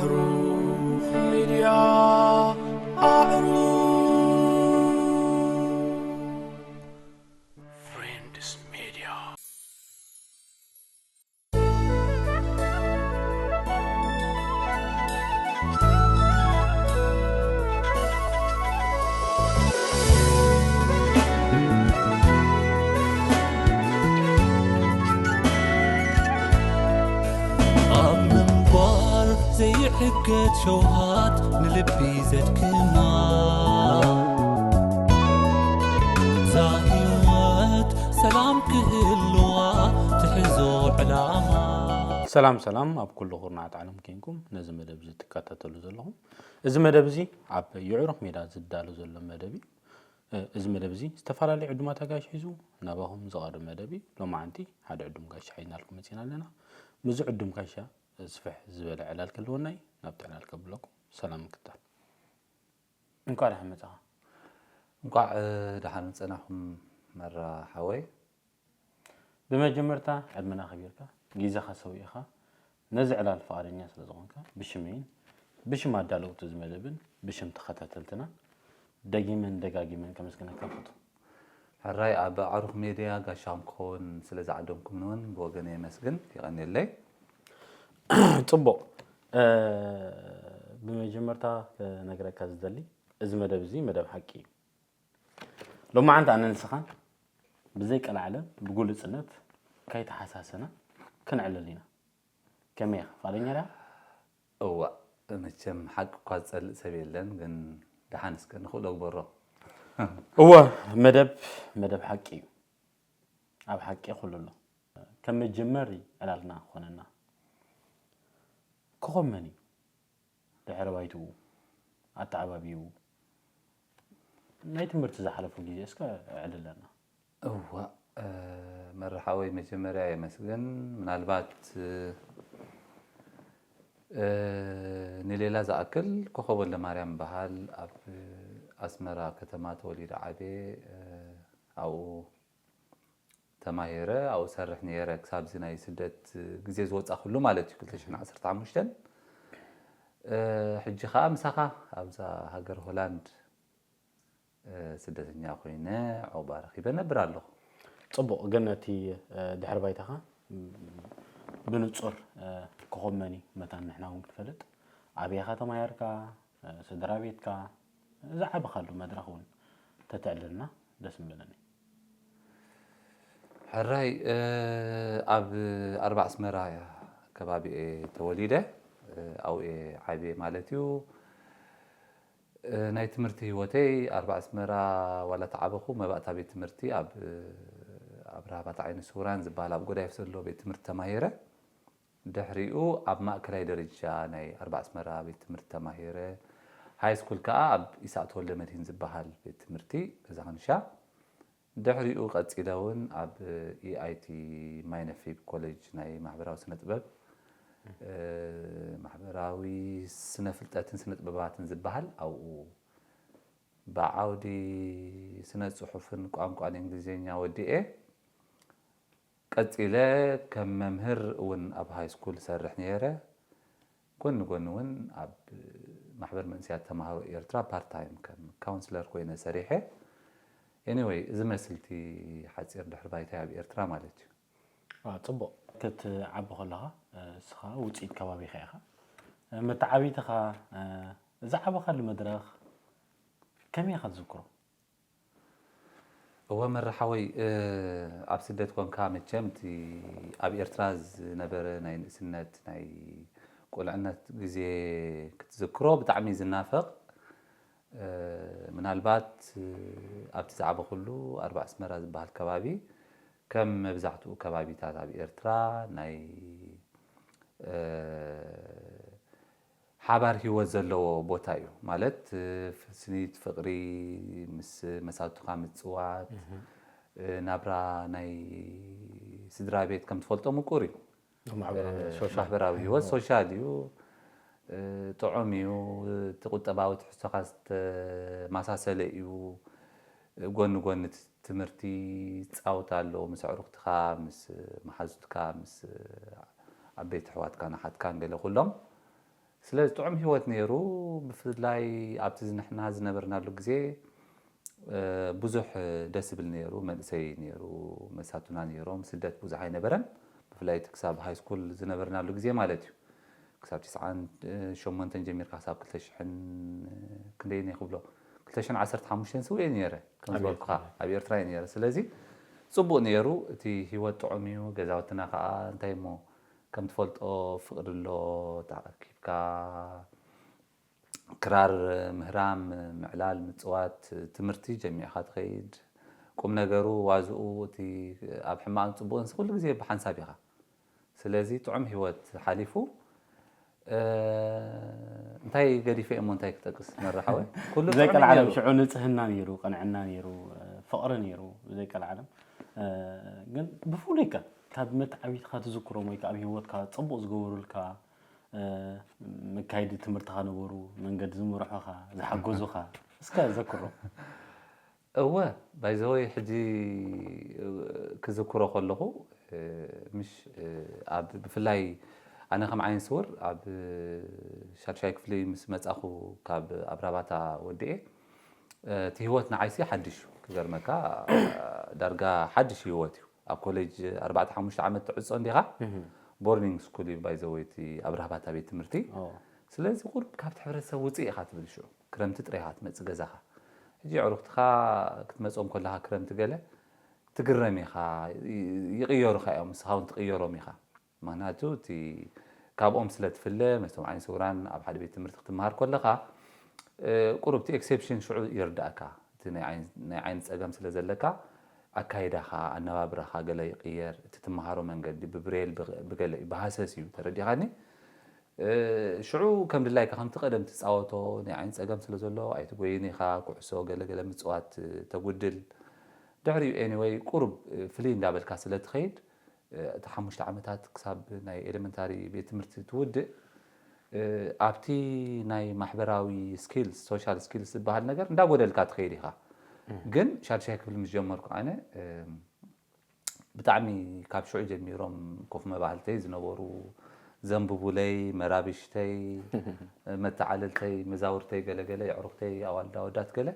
ኣዕሩኽ ሚድያ፣ ኣዕሩኽ ፍሬንድስ ሚድያ። ኣብ ምንባር ዘይሕገድ ሸውሃት ንልቢ ዘድክማ፣ እዛ ህይወት ሰላም ክህልዋ ትሕዞ ዕላማ። ሰላም ሰላም፣ ኣብ ኩሉ ኩርናዓት ዓለም ኬንኩም ነዚ መደብ እዚ ትከታተሉ ዘለኹም፣ እዚ መደብ እዚ ኣብ የዕሩኽ ሜዳ ዝዳሎ ዘሎ መደብ እዩ። እ፣ እዚ መደብ እዚ ዝተፈላለዩ ዕዱማት ኣጋይሽ ሒዙ ናባኹም ዝቐርብ መደብ እዩ። ሎማዓንቲ ሓደ ዕዱም ጋሻ ሒዝናልኩም መፂና ኣለና። ምስዚ ዕዱም ጋሻ፣ እ፣ ስፍሕ ዝበለ ዕላል ክህልወና እዩ። ናብቲ ዕላል ከብለኩም። ሰላም ምክታል። እንኳዕ ደሓን መጻኻ። እንኳዕ፣ እ፣ ደሓን ጸናኹም መራ ሓወይ። ብመጀመርታ ዕድመና ኣኽቢርካ፣ ግዜኻ ሰዊእኻ፣ ነዚ ዕላል ፍቓደኛ ስለ ዝኾንካ፣ ብሽመይን ብሽም ኣዳለውቲ እዚ መደብን ብሽም ተኸታተልትና ደጊመን ደጋጊመን ከመስግነካ እፈቱ። ሕራይ፣ ኣብ ኣዕሩኽ ሜድያ ጋሻኹም ክኸውን ስለ ዝዓደምኩምኒ እውን ብወገነይ የመስግን። የቐንየለይ። ጽቡቕ። እ፣ ብመጀመርታ ክነግረካ ዝደሊ፣ እዚ መደብ እዚ መደብ ሓቂ እዩ። ሎማዓንቲ ኣነ ንስኻን ብዘይ ቀልዓለም ብግሉጽነት ከይተሓሳሰና ክንዕልል ኢና። ከመይ ኢኻ? ፍቓደኛ ዲኻ? እዋእ፣ መቸም ሓቂ እኳ ዝጸልእ ሰብ የለን፣ ግን ደሓን እስከ ንኽእሎ ግበሮ። እወ፣ መደብ፣ መደብ ሓቂ እዩ። ኣብ ሓቂ ኩሉ ኣሎ። ከም መጀመሪ ዕላልና ክኾነና። ኮኾብ መን እዩ? ድሕረ ባይትኡ፣ ኣተዓባቢኡ፣ ናይ ትምህርቲ ዝሓለፉ ግዜ እስከ ኣዕልለና። እዋእ፣ እ፣ መራ ሓወይ መጀመርያ የመስግን። ምናልባት፣ እ፣ ንሌላ ዝኣክል ኮኾብ ወልደማርያም በሃል ኣብ ኣስመራ ከተማ ተወሊደ ዓብየ፣ እ፣ ኣብኡ ተማሂረ፣ ኣብኡ ሰርሕ ነይረ ክሳብ እዚ ናይ ስደት ግዜ ዝወጻኹሉ ማለት እዩ፣ ክልተ ሽሕን ዓሰርተ ሓሙሽተን። እ፣ ሕጂ ኸኣ ምሳኻ ኣብዛ ሃገር ሆላንድ፣ እ፣ ስደተኛ ኮይነ ዑቕባ ረኺበ እነብር ኣለኹ። ጽቡቕ፣ ግን እቲ፣ እ፣ ድሕሪ ባይታኻ፣ ም፣ ብንጹር፣ እ፣ ኮኾብ መን እዩ መታን ንሕና እውን ክንፈልጥ፣ ኣበይ ኢኻ ተማሂርካ፣ እ፣ ስድራ ቤትካ፣ ዝዓበኻሉ መድረኽ እውን ተተዕልልና ደስ ምበለኒ። ሕራይ፣ እ፣ ኣብ ኣርባ ኣስመራ ከባቢ እየ ተወሊደ፣ እ፣ ኣብኡ እየ ዓብየ ማለት እዩ። እ፣ ናይ ትምህርቲ ህይወተይ ኣርባ ኣስመራ ዋላ ተዓበኹ፣ መባእታ ቤት ትምህርቲ ኣብ፣ እ፣ ኣብርሃ ባታ ዓይነ ስውራን ዝበሃል ኣብ ጎዳይፍ ዘሎ ቤት ትምህርቲ ተማሂረ። ድሕሪኡ ኣብ ማእከላይ ደረጃ ናይ ኣርባ ኣስመራ ቤት ትምህርቲ ተማሂረ። ሃይ ስኩል ከኣ ኣብ ኢሳቅ ተወልደ መድህን ዝበሃል ቤት ትምህርቲ ገዛ ክንሻ። ድሕሪኡ ቀጺለ እውን ኣብ ኢ ኣይ ቲ ማይነፊብ ኮሌጅ ናይ ማሕበራዊ ስነ ጥበብ፣ እ፣ ማሕበራዊ ስነ ፍልጠትን ስነ ጥበባትን ዝበሃል ኣብኡ ብዓውዲ ስነ ጽሑፍን ቋንቋን እንግሊዝኛ ወዲኤ። ቀጺለ ከም መምህር እውን ኣብ ሃይ ስኩል እሰርሕ ነይረ። ጎኒ ጎኒ እውን ኣብ ማሕበር መንእሰያት ተማሃሮ ኤርትራ ፓርት ታይም ከም ካውንስለር ኮይነ ሰሪሐ። ኤኒወይ፣ እዚ መስልቲ ሓጺር ድሕሪ ባይታይ ኣብ ኤርትራ ማለት እዩ። አ፣ ጽቡቕ። ክትዓቢ ከለኻ፣ እ፣ እስኻ ውጽኢት ከባቢኻ ኢኻ። እ፣ መተዓቢትኻ፣ እ፣ ዝዓበኻሉ መድረኽ ከመይ ኢኻ ትዝክሮ? እወ መራ ሓወይ፣ እ፣ ኣብ ስደት ኮንካ መቸም እቲ ኣብ ኤርትራ ዝነበረ ናይ ንእስነት፣ ናይ ቁልዕነት ግዜ ክትዝክሮ ብጣዕሚ ዝናፈቕ። እ፣ ምናልባት፣ እ፣ ኣብቲ ዝዓበኹሉ ኣርባ ኣስመራ ዝበሃል ከባቢ፣ ከም መብዛሕትኡ ከባቢታት ኣብ ኤርትራ ናይ፣ እ፣ ሓባር ህይወት ዘለዎ ቦታ እዩ። ማለት፣ እ፣ ፍ-፣ ስኒት ፍቕሪ፣ ምስ መሳቱኻ ምጽዋት፣ እህ። እ፣ ናብራ ናይ ስድራ ቤት ከም ትፈልጦ ምቁር እዩ። ማሕበራዊ፣ እ፣ ሶሻል። ማሕበራዊ ህይወት እህ። ሶሻል እዩ። እ፣ ጥዑም እዩ። እቲ ቁጠባዊ ትሕዝቶኻ ዝተመሳሰለ እዩ። ጎኒ ጎኒ እቲ ትምህርቲ ጻውታ ኣሎ፣ ምስ ኣዕሩኽትኻ፣ ምስ መሓዙትካ፣ ምስ ዓበይቲ ኣሕዋትካን ኣሓትካን ገለ ኩሎም። ስለዚ ጥዑም ህይወት ነይሩ። ብፍላይ ኣብቲ ንሕና ዝነበርናሉ ግዜ ብዙሕ ደስ ዝብል ነይሩ። መንእሰይ ነይሩ፣ መሳቱና ነይሮም። ስደት ብዙሕ ኣይነበረን፣ ብፍላይ እቲ ክሳብ ሃይ ስኩል ዝነበርናሉ ግዜ ማለት እዩ። ክሳብ ትስዓን ሸሞንተን ጀሚርካ ክሳብ ክልተ ሽሕን ክንደይን እየ ክብሎ፣ ክልተ ሽሕን ዓሰርተ ሓሙሽተን ስውእ እየ ነይረ፣ ከም ዝበልኩኻ ኣብ ኤርትራ እየ ነይረ። ስለዚ ጽቡቕ ነይሩ፣ እቲ ህይወት ጥዑም እዩ። ገዛውትና ከዓ እንታይ እሞ ከም ትፈልጦ ፍቕሪ ኣሎ፣ ተኣኪብካ ክራር ምህራም፣ ምዕላል፣ ምጽዋት፣ ትምህርቲ ጀሚዕካ ትኸይድ። ቁም ነገሩ ዋዝኡ እቲ ኣብ ሕማቕን ጽቡቕን ኩሉ ግዜ ብሓንሳብ ኢኻ። ስለዚ ጥዑም ህይወት ሓሊፉ። እንታይ ገዲፈ እሞ እንታይ ክጠቅስ መራሓወይ? ኩሉ ጥዑም እዩ ዘይቀልዓለም ነይሩ። ሽዑ ንጽህና ነይሩ፣ ቅንዕና ነይሩ፣ ፍቕሪ ነይሩ። ዘይቀልዓለም ግን ብፍሉይ ከ ካብ መተዓቢትካ ትዝክሮም ወይ ከ ኣብ ህይወትካ ጽቡቕ ዝገበሩልካ፣ መካይዲ ትምህርትኻ ነበሩ፣ መንገዲ ዝምርሑኻ፣ ዝሓገዙኻ፣ እስከ ዘክሮም። እወ፣ ባይዘወይ ሕጂ ክዝክሮ ከለኹ ምሽ ኣብ ብፍላይ ኣነ ከም ዓይን ስውር ኣብ ሻድሻይ ክፍሊ ምስ መጻኹ ካብ ኣብራባታ ወዲኤ እቲ ህይወት ንዓይሲ ሓድሽ እዩ። ክገርመካ ዳርጋ ሓድሽ ህይወት እዩ። ኣብ ኮሌጅ ኣርባዕተ ሓሙሽተ ዓመት ትዕጾ እንዲኻ። ቦርዲንግ ስኩል እዩ ባይዘወይ እቲ ኣብራባታ ቤት ትምህርቲ። ስለዚ ቁሩብ ካብቲ ሕብረተሰብ ውፅእ ኢኻ ትብል ሽዑ ክረምቲ ጥራይ ኢኻ ትመፅእ ገዛኻ። ሕጂ ኣዕሩኽትኻ ክትመፅኦም ከለኻ ክረምቲ ገለ ትግረም ኢኻ። ይቕየሩኻ እዮም፣ ንስኻ እውን ትቕየሮም ኢኻ። ምክንያቱ እቲ ካብኦም ስለ ትፍለ፣ መስቶም ዓይን ስውራን ኣብ ሓደ ቤት ትምህርቲ ክትመሃር ከለኻ ቁሩብ እቲ ኤክሴፕሽን ሽዑ ይርዳእካ። እቲ ናይ ዓይን ፀገም ስለ ዘለካ ኣካይዳኻ፣ ኣነባብራኻ ገለ ይቕየር። እቲ ትመሃሮ መንገዲ ብብሬል ብገለ እዩ፣ ብሃሰስ እዩ። ተረዲኻኒ? ሽዑ ከም ድላይካ ከምቲ ቀደም ትጻወቶ ናይ ዓይን ጸገም ስለ ዘሎ ኣይትጎይን ኢኻ። ኩዕሶ ገለ ገለ ምጽዋት ተጉድል። ድሕሪኡ ኤኒወይ ቁሩብ ፍልይ እንዳበልካ ስለ ትኸይድ እቲ ሓሙሽተ ዓመታት ክሳብ ናይ ኤሌመንታሪ ቤት ትምህርቲ ትውድእ ኣብቲ ናይ ማሕበራዊ ስኪልስ ሶሻል ስኪልስ ዝበሃል ነገር እንዳጎደልካ ትኸይድ ኢኻ። ግን ሻድሻይ ክፍሊ ምስ ጀመርኩ ኣነ ብጣዕሚ ካብ ሽዑ ጀሚሮም ኮፍ መባህልተይ ዝነበሩ ዘንብቡለይ፣ መራብሽተይ፣ መተዓለልተይ፣ መዛውርተይ ገለገለ፣ የዕሩኽተይ፣ ኣዋልድ ኣወዳት ገለ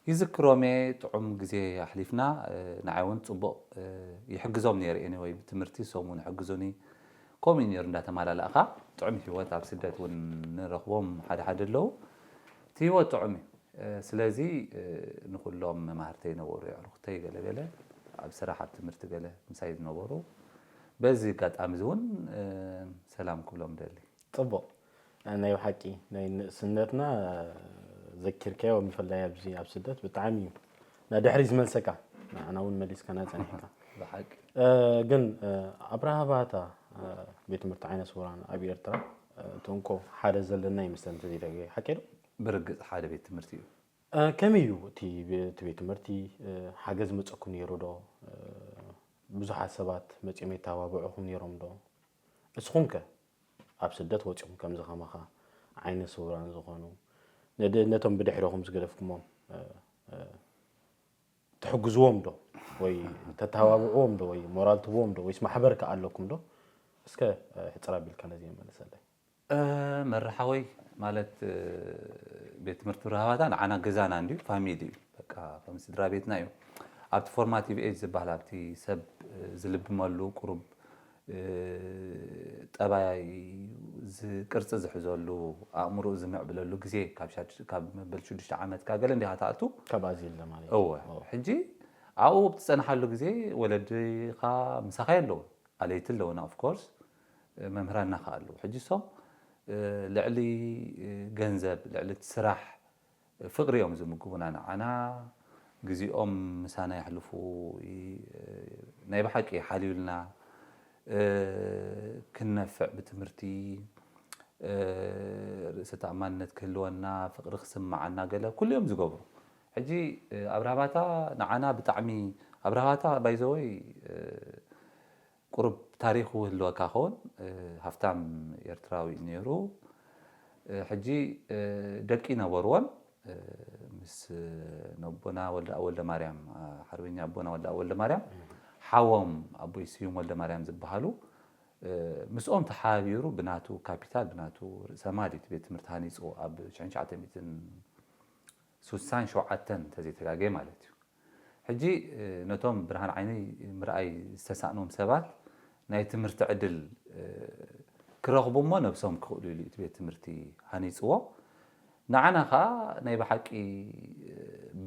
ይዝክሮም እየ። ጥዑም ግዜ ኣሕሊፍና። ንዓይ እውን ፅቡቕ ይሕግዞም ነይረ። ኤኒወይ ብትምህርቲ እሶም እውን ይሕግዙኒ። ከምኡ እዩ ነይሩ እንዳተማላላእኻ። ጥዑም ህይወት ኣብ ስደት እውን ንረኽቦም ሓደ ሓደ ኣለዉ። እቲ ህይወት ጥዑም እዩ። ስለዚ ንኩሎም መማህርተይ ነበሩ፣ የዕሩኽተይ ገለገለ ኣብ ስራሕ ኣብ ትምህርቲ ገለ ምሳይ ዝነበሩ በዚ ኣጋጣሚ እዚ እውን ሰላም ክብሎም ደሊ። ፅቡቕ ናይ ብሓቂ ናይ ንእስነትና ዘኪርካዮ ብፍላይ ኣብዚ ኣብ ስደት ብጣዕሚ እዩ ንድሕሪ ዝመልሰካ ንዓና እውን መሊስካና ፀኒሕካ ብሓቂ ግን ኣብርሃ ባህታ ቤት ትምህርቲ ዓይነ ስውራን ኣብ ኤርትራ እቲ እንኮ ሓደ ዘለና ይመስለኒ ተዘይተገ ሓቂ ዶ? ብርግፅ ሓደ ቤት ትምህርቲ እዩ። ከመይ እዩ እቲ ቤት ትምህርቲ ሓገዝ መፀኩም ነይሩ ዶ? ብዙሓት ሰባት መፂኦም የተባብዑኹም ነይሮም ዶ? እስኹም ከ ኣብ ስደት ወፂኹም ከምዚ ከማኻ ዓይነ ስውራን ዝኾኑ ነቶም ብድሕረኹም ዝገደፍኩሞም ትሕግዝዎም ዶ ወይ ተተባብዕዎም ዶ ወይ ሞራል ትህብዎም ዶ ወይስ ማሕበር ከ ኣለኩም ዶ? እስከ ሕፅር ኣቢልካ ነዚ መልሰለይ። መርሓወይ ማለት ቤት ትምህርቲ ብርሃባታ ንዓና ገዛና እንድዩ ፋሚሊ እዩ። በቃ ከም ስድራ ቤትና እዩ። ኣብቲ ፎርማቲቭ ኤጅ ዝበሃል ኣብቲ ሰብ ዝልብመሉ ቁሩብ ጠባይ ቅርፂ ዝሕዘሉ ኣእምሮኡ ዝምዕብለሉ ግዜ ካብ መበል ሽዱሽተ ዓመትካ ገለ እንዲኻ ትኣቱ። ካብ ኣዚል ማለት እወ። ሕጂ ኣብኡ ብትፀንሓሉ ግዜ ወለድኻ ምሳኻ ኣለዉ ኣለይቲ ኣለዉና ኦፍኮርስ መምህራንና ከ ኣለዉ ሕጂ እሶም ልዕሊ ገንዘብ ልዕሊ እቲ ስራሕ ፍቕሪ እዮም ዝምግቡና ንዓና ግዜኦም ምሳና የሕልፉ ናይ ብሓቂ ሓልዩልና ክንነፍዕ ብትምህርቲ ርእሰ ተኣማንነት ክህልወና ፍቕሪ ክስምዓና ገለ ኩሉ እዮም ዝገብሩ ሕጂ ኣብርሃባታ ንዓና ብጣዕሚ ኣብርሃባታ ባይዘወይ ቁሩብ ታሪኹ ህልወካ ኸውን ሃፍታም ኤርትራዊ እዩ ነይሩ። ሕጂ ደቂ ነበርዎን ምስ ነቦና ወልደኣብ ወልደማርያም ሓርበኛ ኣቦና ወልደኣብ ወልደማርያም ሓዎም ኣቦይ ስዩም ወልደማርያም ዝበሃሉ ምስኦም ተሓባቢሩ ብናቱ ካፒታል ብናቱ ርእሰ ማል እዩ እቲ ቤት ትምህርቲ ሃኒፅዎ ኣብ ሽሕን ትሽዓተ ሚእትን ስሳን ሸውዓተን እንተዘይተጋገየ ማለት እዩ። ሕጂ ነቶም ብርሃን ዓይኒ ምርኣይ ዝተሳእኖም ሰባት ናይ ትምህርቲ ዕድል ክረኽቡ እሞ ነብሶም ክኽእሉ ኢሉ እቲ ቤት ትምህርቲ ሃኒፅዎ። ንዓና ከዓ ናይ ብሓቂ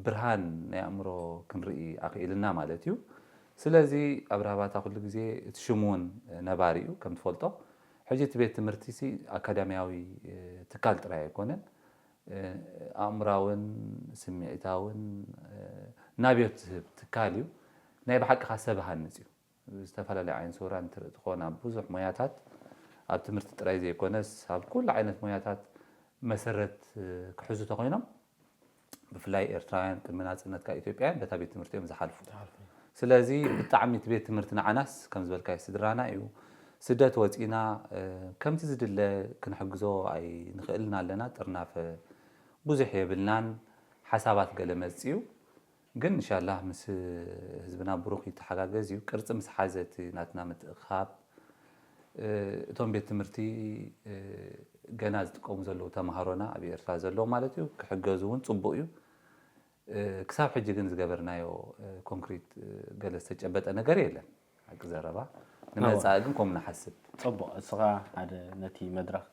ብርሃን ናይ ኣእምሮ ክንርኢ ኣኽኢልና ማለት እዩ። ስለዚ ኣብርሃ ባታ ኩሉ ግዜ እቲ ሽሙ እውን ነባሪ እዩ ከም ትፈልጦ። ሕጂ እቲ ቤት ትምህርቲ ሲ ኣካዳሚያዊ ትካል ጥራይ ኣይኮነን፣ ኣእምራውን ስምዒታውን ናብዮት ዝህብ ትካል እዩ። ናይ ብሓቂ ከዓ ሰብ ሃንፅ እዩ። ዝተፈላለዩ ዓይነት ስውራን ትርኢ ትኾን ኣብ ብዙሕ ሞያታት ኣብ ትምህርቲ ጥራይ ዘይኮነስ ኣብ ኩሉ ዓይነት ሞያታት መሰረት ክሕዙ ተኾይኖም ብፍላይ ኤርትራውያን ቅድሚ ናፅነት ካብ ኢትዮጵያውያን በታ ቤት ትምህርቲ እዮም ዝሓልፉ። ስለዚ ብጣዕሚ እቲ ቤት ትምህርቲ ንዓናስ ከም ዝበልካዮ ስድራና እዩ። ስደት ወፂና ከምቲ ዝድለ ክንሕግዞ ኣይንኽእልን ኣለና። ጥርናፈ ብዙሕ የብልናን። ሓሳባት ገለ መፅዩ ግን እንሻላህ ምስ ህዝብና ብሩኽ ይተሓጋገዝ እዩ። ቅርፂ ምስ ሓዘ እቲ ናትና ምትእኻብ እቶም ቤት ትምህርቲ ገና ዝጥቀሙ ዘለዉ ተምሃሮና ኣብ ኤርትራ ዘለዉ ማለት እዩ ክሕገዙ እውን ፅቡቕ እዩ። ክሳብ ሕጂ ግን ዝገበርናዮ ኮንክሪት ገለ ዝተጨበጠ ነገር የለን። ሓቂ ዘረባ ንመፃኢ ግን ከምኡ ንሓስብ። ፅቡቕ፣ እስኻ ሓደ ነቲ መድረኽ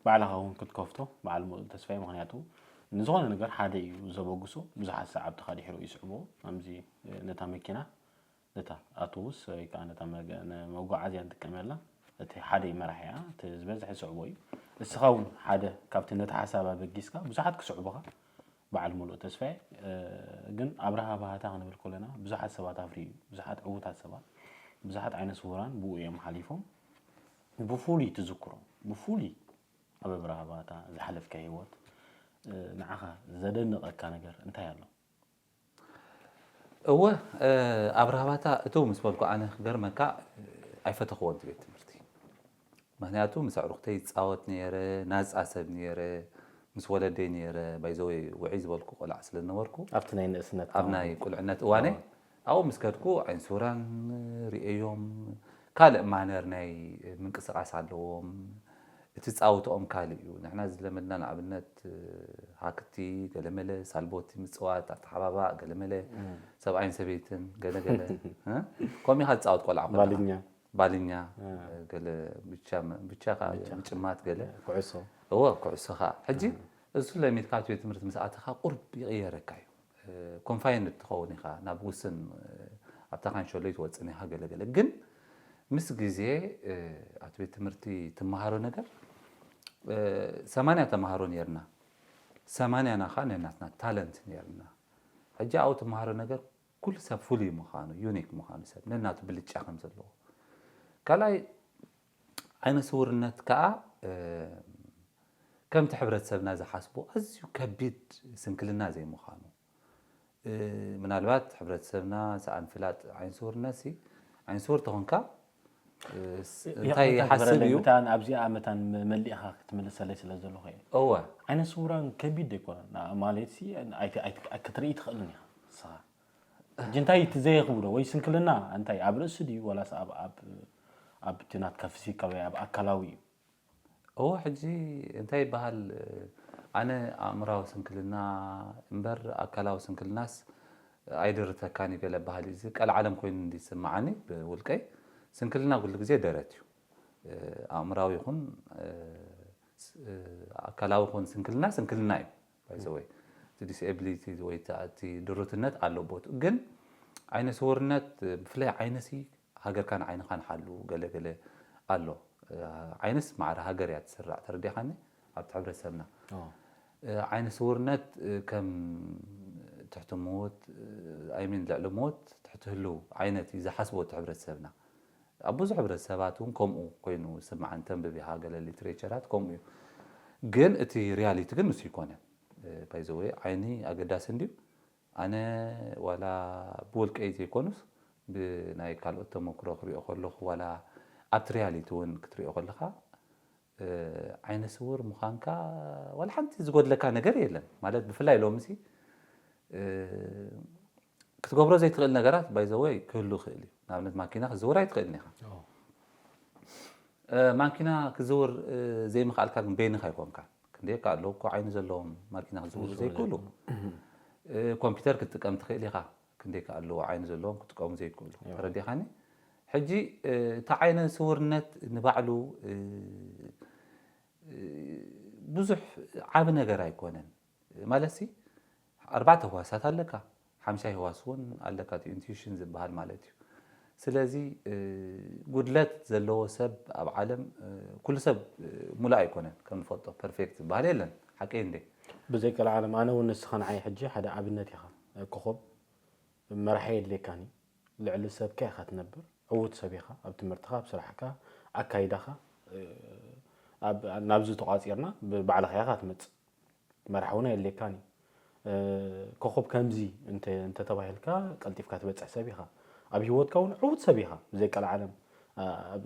ባዕልኻ እውን ክትከፍቶ በዓል ሙሉእ ተስፋ እዩ። ምኽንያቱ ንዝኾነ ነገር ሓደ እዩ ዘበግሶ፣ ብዙሓት ሰዓብትኻ ድሒሩ ይስዕብዎ። ከምዚ ነታ መኪና ነታ ኣውቶቡስ ወይ ከዓ ነታ መገ- ነ- መጓዓዝያ ንጥቀመላ እቲ ሓደ እዩ መራሒኣ፣ እቲ ዝበዝሐ ዝስዕቦ እዩ። እስኻ እውን ሓደ ካብቲ ነቲ ሓሳብ ኣበጊስካ ብዙሓት ክስዕቡኻ በዓል ሙሉእ ተስፋ እየ። ግን ኣብርሃ ባህታ ክንብል ከለና ብዙሓት ሰባት ኣፍርዩ እዩ። ብዙሓት ዕዉታት ሰባት፣ ብዙሓት ዓይነ ስውራን ብኡ እዮም ሓሊፎም። ብፍሉይ ትዝክሮም፣ ብፍሉይ ኣብ ኣብርሃ ባህታ ዝሓለፍካ ህይወት ንዓኻ ዘደንቐካ ነገር እንታይ ኣሎ? እወ ኣብርሃ ባታ እትው ምስ በልኩ ኣነ ክገርመካ ኣይፈተኽዎን እቲ ቤት ትምህርቲ። ምክንያቱ ምስ ኣዕሩኽተይ ይፃወት ነይረ፣ ናፃ ሰብ ነይረ፣ ምስ ወለደይ ነይረ። ባይዘወይ ውዕይ ዝበልኩ ቆልዓ ስለ ዝነበርኩ ኣብቲ ናይ ንእስነት ኣብ ናይ ቁልዕነት እዋነይ ኣብኡ ምስ ከድኩ ዓይን ስውራን ርእየዮም ካልእ ማነር ናይ ምንቅስቃስ ኣለዎም። እቲ ፃውትኦም ካልእ እዩ። ንሕና ዝለመድና ንኣብነት ሃክቲ ገለመለ ሳልቦቲ ምፅዋት ኣተሓባባእ ገለመለ ሰብኣይን ሰበይትን ገለገለ ከምኡ ኢኻ ዝፃወት ቆልዓ ኮለኻ። ባልኛ ባልኛ ገለ ብቻ ብቻ ከዓ ምጭማት ገለ ኩዕሶ እዎ ኩዕሶ ከዓ ሕጂ እሱ ለሚድካ እቲ ቤት ትምህርቲ ምስ ኣተኻ ቁርብ ይቕየረካ እዩ። ኮንፋይንድ ትኸውን ኢኻ ናብ ውስን ኣብታ ካንሸሎይ ትወፅን ኢኻ ገለገለ ግን ምስ ግዜ ኣብቲ ቤት ትምህርቲ ትመሃሮ ነገር ሰማንያ ተምሃሮ ነርና። ሰማንያና ከዓ ነናትና ታለንት ነርና። ሕጂ ኣብኡ ትመሃሮ ነገር ኩሉ ሰብ ፍሉይ ምዃኑ ዩኒክ ምዃኑ ሰብ ነናቱ ብልጫ ከም ዘለዎ ካልኣይ ዓይነ ስውርነት ከዓ ከምቲ ሕብረተሰብና ዝሓስቦ ኣዝዩ ከቢድ ስንክልና ዘይምዃኑ ምናልባት ሕብረተሰብና ሰኣን ፍላጥ ዓይነ ስውርነት ሲ ዓይነ ስውር ተኾንካ እንታይ ይሓስብ እዩ ኣብዚኣ መታን መሊእኻ ክትምልሰለይ ስለ ዘለኹ እየ እወ ዓይነ ስውራን ከቢድ ኣይኮነን ማለት ክትርኢ ትኽእልን ኢኻ ንስኻ ሕጂ እንታይ እቲ ዘየኽብዶ ወይ ስንክልና እንታይ ኣብ ርእሲ ድዩ ዋላስ ኣብ ኣብ ኣብቲ ናትካ ፊዚካል ወይ ኣብ ኣካላዊ እዩ እዎ ሕጂ እንታይ ይበሃል ኣነ ኣእምራዊ ስንክልና እምበር ኣካላዊ ስንክልናስ ኣይድርተካን እዩ ገለ በሃል እዩ ቀልዓለም ኮይኑ እንዲ ዝስምዓኒ ብውልቀይ ስንክልና ኩሉ ግዜ ደረት እዩ ኣእምራዊ ይኹን ኣካላዊ ይኹን ስንክልና ስንክልና እዩ ባይዘወይ እቲ ዲስኤቢሊቲ ወይ እቲ ድሩትነት ኣሎ ቦቱ ግን ዓይነ ስውርነት ብፍላይ ዓይነሲ ሃገርካን ዓይንኻን ሓሉ ገለ ገለ ኣሎ ዓይንስ ማዕረ ሃገር እያ ትስራዕ ተረዲኻኒ ኣብቲ ሕብረተሰብና ዓይነ ስውርነት ከም ትሕቲ ሞት ኣይሚን ልዕሊ ሞት ትሕቲ ህልው ዓይነት እዩ ዝሓስቦ እቲ ሕብረተሰብና ኣብ ብዙሕ ሕብረተሰባት እውን ከምኡ ኮይኑ ስማዕ እንተንብብ ኢኻ ገለ ሊትሬቸራት ከምኡ እዩ ግን እቲ ሪያሊቲ ግን ንሱ ይኮነ ባይዘወይ ዓይኒ ኣገዳሲ እንድዩ ኣነ ዋላ ብወልቀይ ዘይኮኑስ ብናይ ካልኦት ተመክሮ ክሪኦ ከለኹ ዋላ ኣብቲ ሪያሊቲ እውን ክትሪኦ ከለካ ዓይነ ስውር ምዃንካ ዋላ ሓንቲ ዝጎድለካ ነገር የለን ማለት ብፍላይ ሎምሲ ክትገብሮ ዘይትኽእል ነገራት ባይዘወይ ክህሉ ይኽእል እዩ ንኣብነት ማኪና ክትዝውር ኣይትኽእልን ኢኻ ማኪና ክዝውር ዘይምኽኣልካ ግን በይንኻ ኣይኮንካን። ክንደይ ከ ኣለዉ እኮ ዓይኒ ዘለዎም ማኪና ክዝውሩ ዘይክእሉ። ኮምፒውተር ክትጥቀም ትኽእል ኢኻ። ክንደይ ከ ኣለዉ ዓይኒ ዘለዎም ክጥቀሙ ዘይክእሉ። ተረዲኻኒ? ሕጂ እቲ ዓይነ ስውርነት ንባዕሉ ብዙሕ ዓቢ ነገር ኣይኮነን። ማለት ሲ ኣርባዕተ ህዋሳት ኣለካ፣ ሓምሻይ ህዋስ እውን ኣለካ፣ እቲ ኢንቱዊሽን ዝበሃል ማለት እዩ። ስለዚ ጉድለት ዘለዎ ሰብ ኣብ ዓለም፣ ኩሉ ሰብ ሙሉእ ኣይኮነን፣ ከም ንፈልጦ ፐርፌክት ዝበሃል የለን። ሓቀይ እንዴ? ብዘይ ቀልዓለም ኣነ እውን ንስኻ ንዓይ ሕጂ ሓደ ኣብነት ኢኻ። ኮኾብ መራሒ የድልየካን እዩ። ልዕሊ ሰብካ ኢኻ ትነብር። ዕዉት ሰብ ኢኻ ኣብ ትምህርትኻ፣ ኣብ ስራሕካ፣ ኣካይዳኻ። ናብዚ ተቋፂርና ባዕልኻ ኢኻ ትመፅእ። መራሕ እውን ኣየድልየካን እዩ። ኮኾብ ከምዚ እንተተባሂልካ ቀልጢፍካ ትበፅሕ ሰብ ኢኻ። ኣብ ሂወትካ እውን ዕዉት ሰብ ኢኻ። ብዘይ ቀልዓለም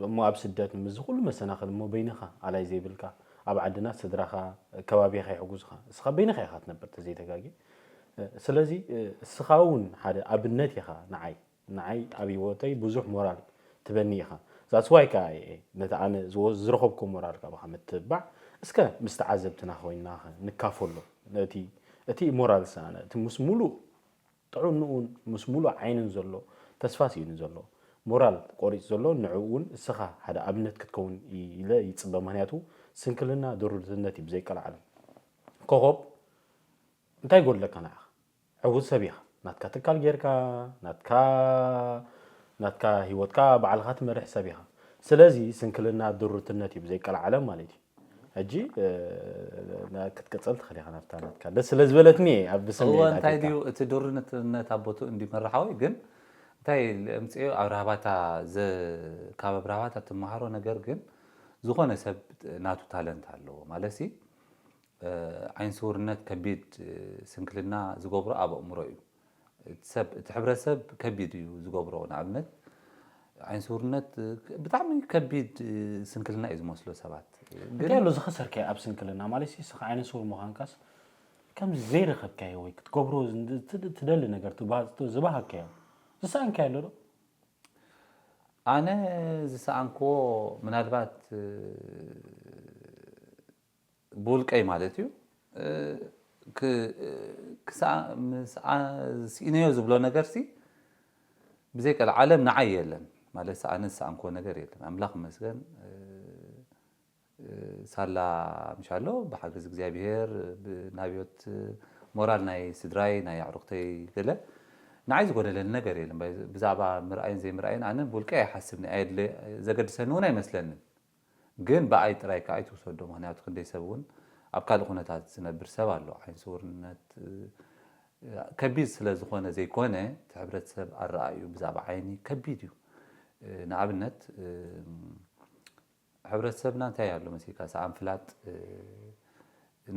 እሞ ኣብ ስደት ምስዚ ኩሉ መሰናኽል እሞ በይንኻ ኣላይ ዘይብልካ ኣብ ዓድና ስድራኻ ከባቢኻ ይሕጉዝኻ። እስኻ በይንኻ ኢኻ ትነብር ተዘይተጋጊ። ስለዚ እስኻ እውን ሓደ ኣብነት ኢኻ ንዓይ። ንዓይ ኣብ ሂወተይ ብዙሕ ሞራል ትበኒ ኢኻ። That's why ከኣ እየ ነቲ ኣነ ዝረኸብኩ ሞራል ካባኻ ምትብባዕ እስከ ምስ ተዓዘብትና ኮይንና ንካፈሎ። ነቲ እቲ ሞራል ሰኣነ እቲ ምስ ሙሉእ ጥዕንኡን ምስ ሙሉእ ዓይንን ዘሎ ተስፋ ስኢኑ ዘሎ ሞራል ቆሪፅ ዘሎ ንዕኡ እውን እስኻ ሓደ ኣብነት ክትከውን ኢለ ይፅበ። ምክንያቱ ስንክልና ድሩትነት እዩ ብዘይቀልዓለም። ኮኾብ እንታይ ይጎድለካ ንዓኻ? ዕዉት ሰብ ኢኻ። ናትካ ትካል ጌርካ፣ ናትካ ናትካ ሂወትካ ባዕልኻ ትመርሕ ሰብ ኢኻ። ስለዚ ስንክልና ድሩትነት እዩ ብዘይቀልዓለም ማለት እዩ። ሕጂ ክትቅጽል ትኽእል ኢኻ ናብታ ናትካ ደስ ስለ ዝበለትኒ እየ ኣብ ብስምዒት እወ እንታይ ኣቲካ። ድዩ እቲ ድሩትነት ኣብ ቦትኡ እንዲ መራሓዊ ግን እንታይ ለምጽኦ ኣብ ራህባታ ዘ ካብ ራህባታ ትመሃሮ ነገር ግን ዝኾነ ሰብ ናቱ ታለንት ኣለዎ ማለት ሲ ዓይን ስውርነት ከቢድ ስንክልና ዝገብሮ ኣብ ኣእምሮ እዩ። እቲ ሰብ እቲ ሕብረተሰብ ከቢድ እዩ ዝገብሮ። ንኣብነት ዓይን ስውርነት ብጣዕሚ ከቢድ ስንክልና እዩ ዝመስሎ ሰባት። ግን እንታይ ኣሎ ዝኸሰርካዮ ኣብ ስንክልና ማለት ሲ ስኻ ዓይነ ስውር ምዃንካስ ከምዚ ዘይረኸብካዮ ወይ ክትገብሮ ትደሊ ነገር ዝበሃካዮ ዝሰኣንካዮ ኣሎ ዶ? ኣነ ዝሰኣንክዎ ምናልባት ብውልቀይ ማለት እዩ ስኢነዮ ዝብሎ ነገር ሲ ብዘይ ቀልዓለም ንዓይ የለን ማለት ኣነ ዝሰኣንክዎ ነገር የለን ኣምላኽ ይመስገን ሳላ ምሻሎ ብሓገዝ እግዚኣብሄር ብናብዮት ሞራል ናይ ስድራይ ናይ ኣዕሩኽተይ ገለ ንዓይ ዝጎደለኒ ነገር የለን ብዛዕባ ምርኣይን ዘይምርኣይን ኣነ ብውልቀይ ኣይሓስብኒ ዘገድሰኒ እውን ኣይመስለንን ግን ብኣይ ጥራይ ከዓ ኣይትውሰዶ ምክንያቱ ክንደይ ሰብ እውን ኣብ ካልእ ኩነታት ዝነብር ሰብ ኣሎ ዓይን ስውርነት ከቢድ ስለ ዝኾነ ዘይኮነ እቲ ሕብረተሰብ ኣረኣእዩ ብዛዕባ ዓይኒ ከቢድ እዩ ንኣብነት ሕብረተሰብና እንታይ ኣሎ መሲልካ ሰኣን ፍላጥ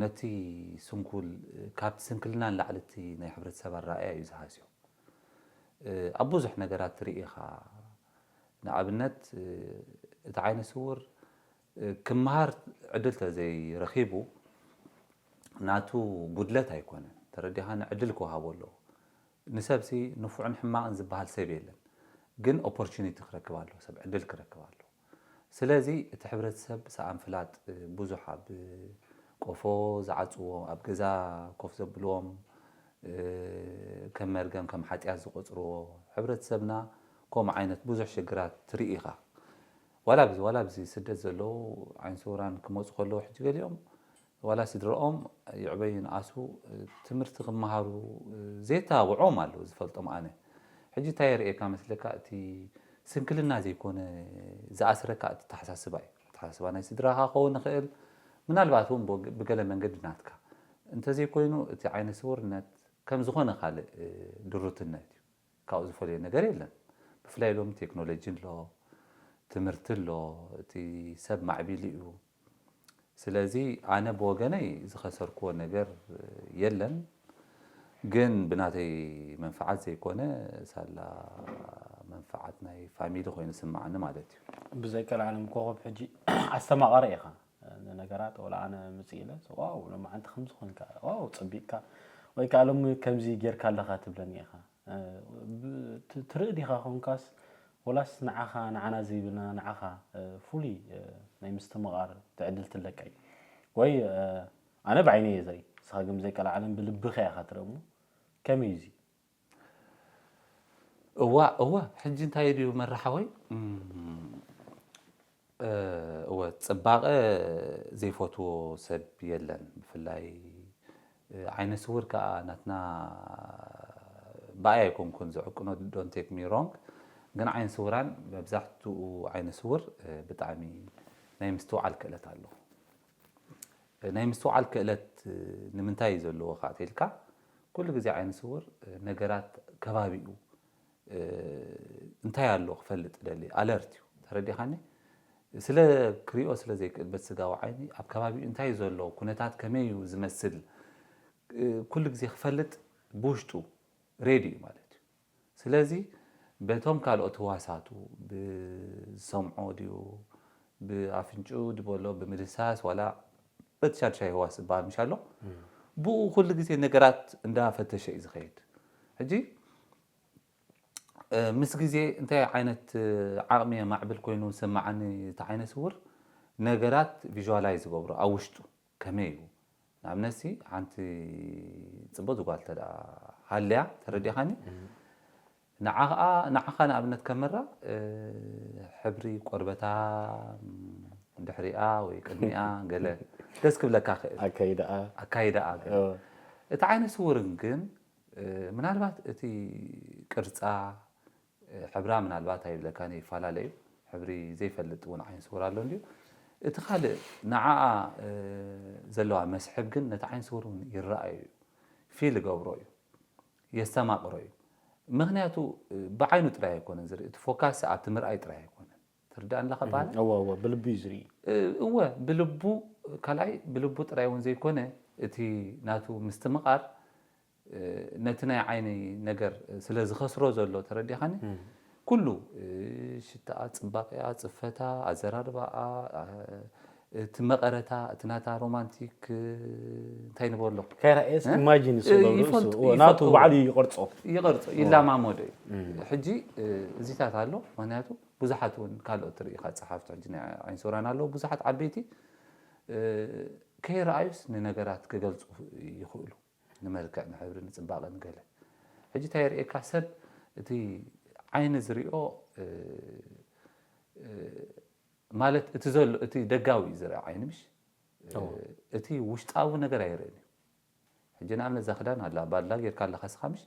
ነቲ ስንኩል ካብቲ ስንክልና ንላዕሊ እቲ ናይ ሕብረተሰብ ኣረኣእያ እዩ ዝሃስዮ ኣብ ብዙሕ ነገራት ትርኢ ኢኻ ንኣብነት እቲ ዓይነ ስውር ክመሃር ዕድል ተዘይረኺቡ ናቱ ጉድለት ኣይኮነን ተረዲኻኒ ዕድል ክወሃቦ ኣለዎ ንሰብሲ ንፉዕን ሕማቕን ዝበሃል ሰብ የለን ግን ኦፖርቹኒቲ ክረክብ ኣለዎ ሰብ ዕድል ክረክብ ኣለዎ ስለዚ እቲ ሕብረተሰብ ሰኣን ፍላጥ ብዙሕ ኣብ ቆፎ ዝዓፅዎ ኣብ ገዛ ኮፍ ዘብልዎም ከም መርገም ከም ሓጢኣት ዝቆፅርዎ ሕብረተሰብና ከምኡ ዓይነት ብዙሕ ሽግራት ትርኢ ኢኻ ዋላ ብዚ ዋላ ብዚ ስደት ዘለዉ ዓይን ስውራን ክመፁ ከለዉ ሕጂ ገሊኦም ዋላ ስድረኦም ይዕበዩ ንኣሱ ትምህርቲ ክመሃሩ ዘይተባብዖም ኣለዉ ዝፈልጦም ኣነ ሕጂ እንታይ የርእየካ መስለካ እቲ ስንክልና ዘይኮነ ዝኣስረካ እቲ ተሓሳስባ እዩ ኣተሓሳስባ ናይ ስድራኻ ክኸውን ይኽእል ምናልባት እውን ብገለ መንገዲ ናትካ እንተዘይኮይኑ እቲ ዓይነ ስውርነት ከም ዝኾነ ካልእ ድሩትነት እዩ ካብኡ ዝፈልዮ ነገር የለን ብፍላይ ሎም ቴክኖሎጂ ኣሎ ትምህርቲ ኣሎ እቲ ሰብ ማዕቢሉ እዩ ስለዚ ኣነ ብወገነይ ዝኸሰርክዎ ነገር የለን ግን ብናተይ መንፍዓት ዘይኮነ ሳላ መንፍዓት ናይ ፋሚሊ ኮይኑ ስምዓኒ ማለት እዩ ብዘይ ቀልዓለም ኮኸብ ሕጂ ኣስተማቐረ ኢኻ ንነገራት ወላ ኣነ ምፅእ ኢለ ዋው ሎማዓንቲ ከምዚ ኮንካ ዋው ፅቢቕካ ወይ ከዓ ሎሚ ከምዚ ጌርካ ኣለኻ ትብለኒ ኢኻ ትርኢ ዲኻ ኮንካስ ወላስ ንዓኻ ንዓና ዘይብልና ንዓኻ ፍሉይ ናይ ምስትምቓር ትዕድል ትለካ እዩ ወይ ኣነ ብዓይነ እየ ዝርኢ። ንስኻ ግን ብዘይቀልዓለም ብልብኻ ኢኻ ትርኢ እሞ ከመይ እዩ እዚ? እዋ እዋ ሕጂ እንታይ ድዩ መራሓወይ? እወ ጽባቐ ዘይፈትዎ ሰብ የለን። ብፍላይ ዓይነ ስውር ከዓ ናትና ብኣይ ኣይኮንኩን ዝዕቅኖ፣ don't take me wrong፣ ግን ዓይነ ስውራን መብዛሕትኡ ዓይነ ስውር ብጣዕሚ ናይ ምስትውዓል ክእለት ኣለዎ። ናይ ምስትውዓል ክእለት ንምንታይ እዩ ዘለዎ ከዓ ተልካ ኩሉ ግዜ ዓይነ ስውር ነገራት ከባቢኡ እንታይ ኣሎ ክፈልጥ ደሊ፣ alert እዩ። ተረዲኻኒ? ስለ ክሪኦ ስለ ዘይክእል በቲ ስጋዊ ዓይኒ ኣብ ከባቢኡ እንታይ እዩ ዘሎ፣ ኩነታት ከመይ እዩ ዝመስል ኩሉ ግዜ ክፈልጥ ብውሽጡ ready እዩ ማለት እዩ። ስለዚ በቶም ካልኦት ህዋሳቱ ብዝሰምዖ ድዩ ብኣፍንጭኡ ድበሎ ብምድሳስ ዋላ በቲ ሻድሻይ ህዋስ ዝበሃል ምሽ ኣሎ ብኡ ኩሉ ግዜ ነገራት እንዳፈተሸ እዩ ዝኸይድ። ሕጂ ምስ ግዜ እንታይ ዓይነት ዓቕሚ የማዕብል ኮይኑ ዝስምዓኒ እቲ ዓይነ ስውር ነገራት visualize ዝገብሮ ኣብ ውሽጡ ከመይ እዩ ንኣብነትሲ ሓንቲ ፅቡቅ ዝጓል ተዳ ሃልያ ተረዲኻኒ ንዓኻ ንዓኻ ንኣብነት ከመራ ሕብሪ ቆርበታ ድሕሪኣ ወይ ቅድሚኣ ገለ ደስ ክብለካ ክእል ኣካይዳኣ ኣካይዳኣ ገለ እቲ ዓይነ ስውርን ግን ምናልባት እቲ ቅርፃ ሕብራ ምናልባት ኣይብለካን ይፈላለ እዩ ሕብሪ ዘይፈልጥ እውን ዓይን ስውር ኣሎ እንድዩ እቲ ካልእ ንዓኣ ዘለዋ መስሕብ ግን ነቲ ዓይን ስውር እውን ይረኣዩ እዩ ፊል ገብሮ እዩ የስተማቕሮ እዩ ምክንያቱ ብዓይኑ ጥራይ ኣይኮነን ዝርኢ እቲ ፎካስ ኣብቲ ምርኣይ ጥራይ ኣይኮነን ትርዳእ ኣለካ በሃላ እወ እወ ብልቢ እዩ ዝርኢ እወ ብልቡ ካልኣይ ብልቡ ጥራይ እውን ዘይኮነ እቲ ናቱ ምስትምቓር ነቲ ናይ ዓይኒ ነገር ስለ ዝኸስሮ ዘሎ ተረዲኻኒ ኩሉ ሽታኣ ፅባቂኣ ፅፈታ ኣዘራርባኣ እቲ መቐረታ እቲ ናታ ሮማንቲክ እንታይ ንበሎ ከይራእየስ ኢማጂን ዝገብሩ ናቱ ባዕሉ ይቐርፆ ይቐርፆ ይላማመዶ እዩ ሕጂ እዚታት ኣሎ ምክንያቱ ብዙሓት እውን ካልኦት ትርኢ ኢኻ ፀሓፍቲ ሕጂ ናይ ዓይንሶራን ኣለዉ ብዙሓት ዓበይቲ ከይረኣዩስ ንነገራት ክገልፁ ይኽእሉ ንመልክዕ ንሕብሪ ንፅባቐ ንገለ ሕጂ እንታይ የርእየካ ሰብ እቲ ዓይኒ ዝሪኦ ማለት እቲ ዘሎ እቲ ደጋዊ እዩ ዝርኢ ዓይኒ ምሽ እቲ ውሽጣዊ ነገር ኣይርእን እዩ ሕጂ ንኣብነት እዛ ክዳን ኣላ ባላ ጌርካ ኣለካ ስኻ ምሽ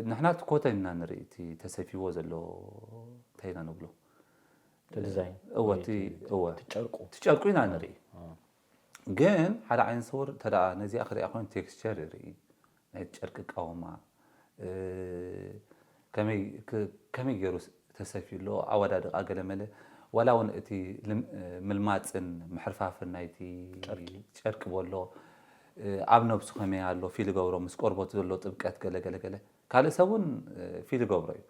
ንሕና እቲ ኮተን ኢና ንርኢ እቲ ተሰፊዎ ዘሎ እንታይ ኢና ንብሎ ዲዛይን እወ እቲ እወ ጨርቁ እቲ ጨርቁ ኢና ንርኢ ግን ሓደ ዓይነ ስውር እንተ ነዚኣ ክሪኣ ኮይኑ ቴክስቸር ይርኢ ናይ ጨርቂ ቃወማ ከመይ ገይሩ ተሰፊ ኣሎ ኣወዳድቃ ገለመለ ዋላ እውን እቲ ምልማፅን ምሕርፋፍን ናይቲ ጨርቂ በሎ ኣብ ነብሱ ከመይ ኣሎ ፊል ገብሮ ምስ ቆርበቱ ዘሎ ጥብቀት ገለገለገለ ካልእ ሰብ እውን ፊል ገብሮ እዩ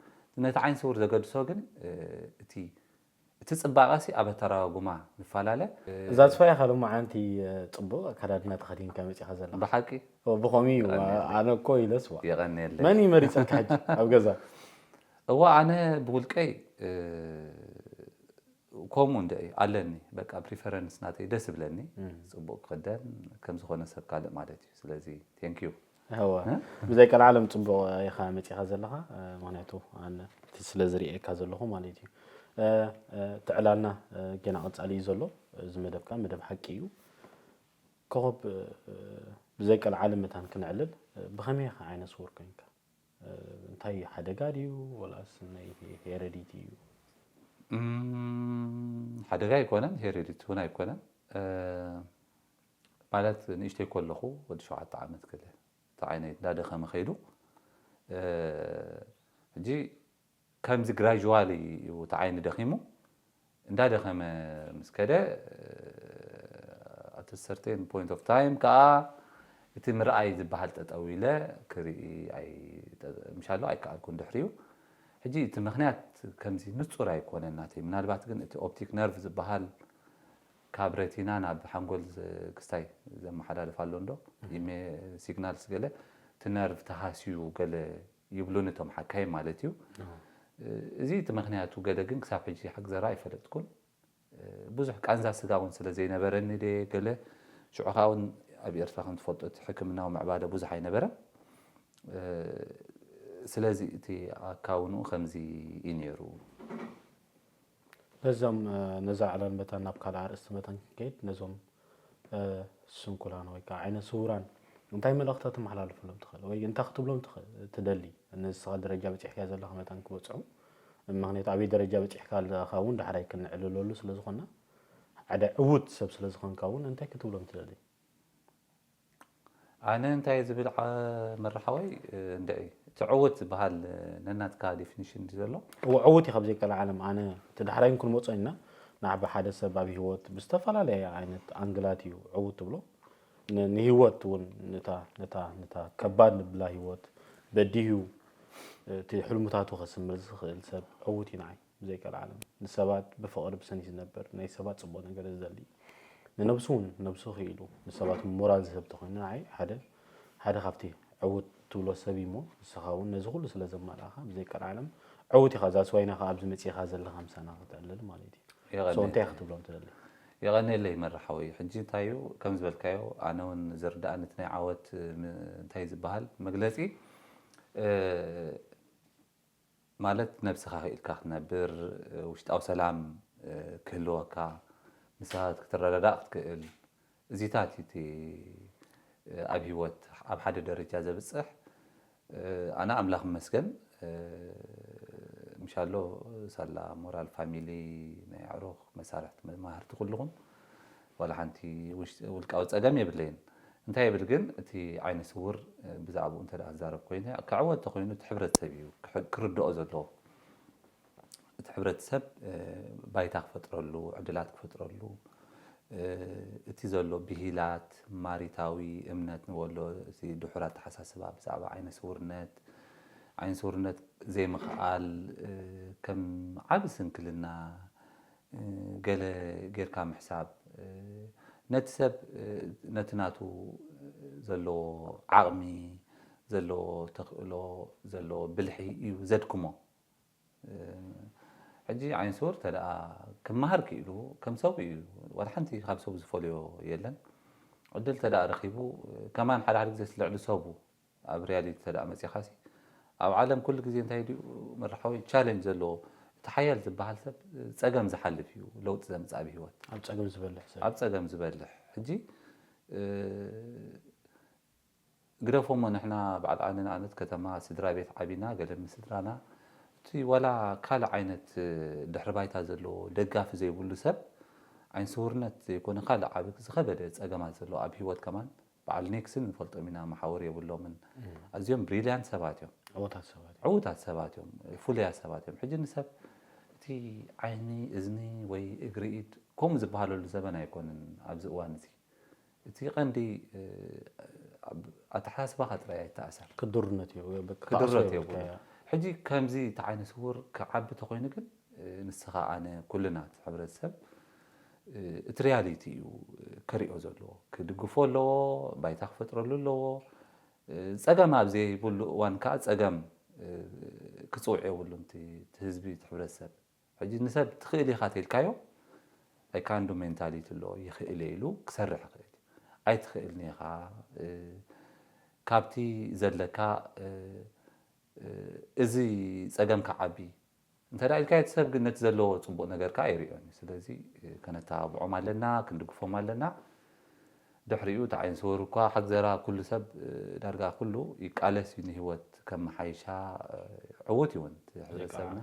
ነቲ ዓይን ስውር ዘገድሶ ግን እቲ እቲ ፅባቐ ሲ ኣብ ኣተራጉማ ንፈላለ እዛ ዝፋያ ካልእ መዓንቲ ፅቡቕ ኣከዳድና ተኸዲንካ መፂኻ ዘለኻ ብሓቂ ብኸምኡ እዩ ኣነ እኮ ኢለስ ዋ የቐንየለይ መን እዩ መሪፀካ ሕጂ ኣብ ገዛ እዋ ኣነ ብውልቀይ ከምኡ እንደ እዩ ኣለኒ በቃ ፕሪፈረንስ ናተይ ደስ ይብለኒ ፅቡቕ ክኽደን ከም ዝኾነ ሰብ ካልእ ማለት እዩ ስለዚ ቴንክ ዩ እወ ብዘይ ቀልዓለም ፅቡቕ ኢኻ መፂኻ ዘለኻ ምክንያቱ ኣነ እቲ ስለ ዝርእየካ ዘለኹ ማለት እዩ እቲ ዕላልና ጌና ቀፃሊ እዩ ዘሎ እዚ መደብካ መደብ ሓቂ እዩ ኮኸብ ብዘይ ቀልዓለም መታን ክነዕልል ብኸመይ ኢኻ ዓይነ ስውር ኮንካ እንታይ ሓደጋ ድዩ ወላስ ናይ ሄረዲቲ እዩ ሓደጋ ኣይኮነን ሄረዲቲ እውን ኣይኮነን ማለት ንእሽተይ ከለኹ ወዲ ሸውዓተ ዓመት ክለ እቲ ዓይነይ እንዳደኸመ ከይዱ ሕጂ ከምዚ ግራጅዋሊ እዩ እቲ ዓይኒ ደኺሙ እንዳደኸመ ምስ ከደ at certain point of time ከዓ እቲ ምርኣይ ዝበሃል ጠጠው ኢለ ክርኢ ምሻሎ ኣይከኣልኩን ድሕሪኡ ሕጂ እቲ ምክንያት ከምዚ ንፁር ኣይኮነን ናተይ ምናልባት ግን እቲ ኦፕቲክ ነርቭ ዝበሃል ካብ ረቲና ናብ ሓንጎል ክስታይ ዘመሓላልፍ ኣሎ እንዶ ኢሜ ሲግናልስ ገለ እቲ ነርቭ ተሃስዩ ገለ ይብሉኒ እቶም ሓካይ ማለት እዩ እዚ እቲ ምኽንያቱ ገለ ግን ክሳብ ሕጂ ሓግዘራ ኣይፈለጥኩን። ብዙሕ ቃንዛ ስጋ እውን ስለ ዘይነበረኒ ድየ ገለ፣ ሽዑ ኸኣ እውን ኣብ ኤርትራ ከም ትፈልጦ እቲ ሕክምናዊ ምዕባለ ብዙሕ ኣይነበረን። ስለዚ እቲ ኣካውንኡ ከምዚ እዩ ነይሩ። ነዞም ነዛ ዕላል መታን ናብ ካልእ ኣርእስቲ መታን ክንከይድ ነዞም ስንኩላን ወይ ከዓ ዓይነ ስውራን እንታይ መልእኽቲ ተመሓላልፈሎም ትኽእል ወይ እንታይ ክትብሎም ትኽእል ትደሊ? ንስኻ ደረጃ በፂሕካ ዘለኻ መታን ክበፅሑ፣ ምክንያቱ ኣበይ ደረጃ በፂሕካ ኣለኻ እውን ዳሕራይ ክንዕልለሉ ስለ ዝኾና ሓደ ዕዉት ሰብ ስለ ዝኾንካ እውን እንታይ ክትብሎም ትደሊ? ኣነ እንታይ ዝብል መራሓወይ እንድዒ እቲ ዕዉት ዝበሃል ነናትካ ዲፊኒሽን እዩ ዘሎ። እዎ ዕዉት እዩ ካብ ዘይቀል ዓለም ኣነ እቲ ዳሕራይን ክንመፆ ኢና ናዕቢ ሓደ ሰብ ኣብ ህይወት ብዝተፈላለየ ዓይነት ኣንግላት እዩ ዕዉት ትብሎ። ንህይወት እውን ነታ ነታ ነታ ከባድ ንብላ ህይወት በዲህዩ እቲ ሕልሙታቱ ከስምር ዝኽእል ሰብ ዕዉት እዩ ንዓይ። ብዘይቀልዓለም ንሰባት ብፍቕሪ ብሰኒት ዝነብር ናይ ሰባት ፅቡቕ ነገር ዝደሊ ንነብሱ እውን ነብሱ ክኢሉ ንሰባት ሞራል ዝህብ ተኾይኑ ንዓይ ሓደ ሓደ ካብቲ ዕውት ትብሎ ሰብ እሞ ንስኻ እውን ነዚ ኩሉ ስለ ዘማልኣኻ ብዘይቀልዓለም ዕውት ኢኻ እዛ ስዋይና ከዓ ኣብዚ መፂእኻ ዘለኻ ምሳና ክተዕልል ማለት እዩ። So እንታይ ክትብሎም ትደሊ? የቐንየለይ መራሓወይ። ሕጂ እንታይ እዩ ከም ዝበልካዮ ኣነ እውን ዝርዳእኒ እቲ ናይ ዓወት እንታይ ዝበሃል መግለፂ ማለት ነብስኻ ክኢልካ ክትነብር፣ ውሽጣዊ ሰላም ክህልወካ፣ ምስ ሰባት ክትረዳዳእ ክትክእል፣ እዚታት እዩ እቲ ኣብ ህይወት ኣብ ሓደ ደረጃ ዘብፅሕ። ኣነ ኣምላኽ ይመስገን ምሻሎ ሳላ ሞራል ፋሚሊ ናይ ኣዕሩኽ መሳርሕቲ መማህርቲ ኩልኹም ዋላ ሓንቲ ውልቃዊ ፀገም የብለይን። እንታይ ይብል ግን እቲ ዓይነ ስውር ብዛዕባኡ እንተ ደኣ ክዛረብ ኮይነ ክዕወት ተኮይኑ እቲ ሕብረተሰብ እዩ ክርድኦ ዘለዎ። እቲ ሕብረተሰብ ባይታ ክፈጥረሉ፣ ዕድላት ክፈጥረሉ፣ እቲ ዘሎ ብሂላት፣ ማሪታዊ እምነት ንበሎ እቲ ድሑር ኣተሓሳስባ ብዛዕባ ዓይነ ስውርነት፣ ዓይነ ስውርነት ዘይምኽኣል ከም ዓቢ ስንክልና ገለ ጌርካ ምሕሳብ ነቲ ሰብ ነቲ ናቱ ዘለዎ ዓቕሚ ዘለዎ ተኽእሎ ዘለዎ ብልሒ እዩ ዘድክሞ። ሕጂ ዓይን ስውር ተደኣ ክመሃር ክኢሉ ከም ሰብ እዩ። ዋላ ሓንቲ ካብ ሰብ ዝፈልዮ የለን። ዕድል ተደኣ ረኺቡ ከማን ሓደ ሓደ ግዜ ልዕሊ ሰቡ ኣብ ሪያሊቲ ተደኣ መፂኻሲ ኣብ ዓለም ኩሉ ግዜ እንታይ ድዩ መራሓዊ ቻለንጅ ዘለዎ እቲ ሓያል ዝበሃል ሰብ ፀገም ዝሓልፍ እዩ ለውጢ ዘምፅእ ኣብ ህይወት ኣብ ፀገም ዝበልሕ ሰብ ኣብ ፀገም ዝበልሕ ሕጂ ግደፎሞ ንሕና በዓል ኣነ ንኣብነት ከተማ ስድራ ቤት ዓቢና ገለ ምስ ስድራና እቲ ዋላ ካልእ ዓይነት ድሕሪ ባይታ ዘለዎ ደጋፊ ዘይብሉ ሰብ ዓይን ስውርነት ዘይኮነ ካልእ ዓቢ ዝኸበደ ጸገማት ዘለዎ ኣብ ህይወት ከማን በዓል ኒክስን ንፈልጦም ኢና መሓውር የብሎምን ኣዝዮም ብሪልያንት ሰባት እዮም ዕዉታት ሰባት ዕዉታት ሰባት እዮም ፍሉያት ሰባት እዮም ሕጂ ንሰብ እቲ ዓይኒ እዝኒ ወይ እግሪ ኢድ ከምኡ ዝበሃለሉ ዘበን ኣይኮንን ኣብዚ እዋን እዚ እቲ ቀንዲ ኣተሓሳስባኻ ጥራይ ኣይተኣሰር ክድርነት እዩ ክድረት የብሉ ሕጂ ከምዚ እቲ ዓይነ ስውር ክዓቢ ተኮይኑ ግን ንስኻ ኣነ ኩልና እቲ ሕብረተሰብ እቲ ሪያሊቲ እዩ ከሪኦ ዘለዎ ክድግፎ ኣለዎ ባይታ ክፈጥረሉ ኣለዎ ፀገም ኣብ ዘይብሉ እዋን ከዓ ፀገም ክፅውዕ የብሉን እቲ ህዝቢ እቲ ሕብረተሰብ ሕጂ ንሰብ ትኽእል ኢኻ ተልካዮ ኣይካንዱ ሜንታሊቲ ኣሎ ይኽእል ኢሉ ክሰርሕ ይኽእል ኣይትኽእልን ኢኻ ካብቲ ዘለካ እዚ ፀገም ክዓቢ እንተ ኢልካዮ እቲ ሰብ ግን ነቲ ዘለዎ ፅቡቅ ነገር ከዓ ኣይሪኦን እዩ ስለዚ ከነተባብዖም ኣለና ክንድግፎም ኣለና ድሕሪኡ እቲ ዓይን ስውር እኳ ሓግዘራ ኩሉ ሰብ ዳርጋ ኩሉ ይቃለስ እዩ ንህይወት ከመሓይሻ ዕዉት ይውን ሕብረተሰብና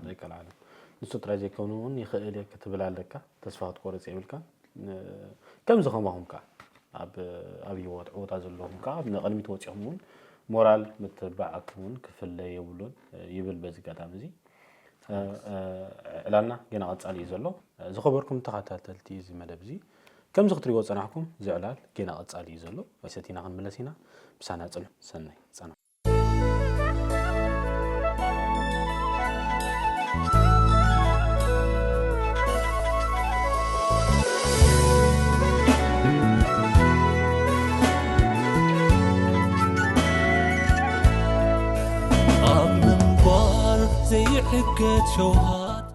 ዘይቀልዓለም ንሱ ጥራይ ዘይኮነ እውን ይኽእል እየ ክትብል ኣለካ ተስፋ ክትቆርፅ የብልካ ከምዚ ከማኹም ከዓ ኣብ ኣብ ህይወት ዕውታ ዘለኹም ከዓ ንቕድሚት ወፂኹም እውን ሞራል ምትባዓኩም እውን ክፍለ የብሉን ይብል በዚ ጋጣሚ እዚ ዕላልና ገና ቀፃሊ እዩ ዘሎ ዝኸበርኩም ተኸታተልቲ እዚ መደብ እዚ ከምዚ ክትሪዎ ፀናሕኩም እዚ ዕላል ገና ቀፃሊ እዩ ዘሎ ሰቲና ክንምለስ ኢና ምሳና ፅንሑ ሰናይ ፀና ኣብ ምንባር ዘይዕ ሕገት ሸውሃት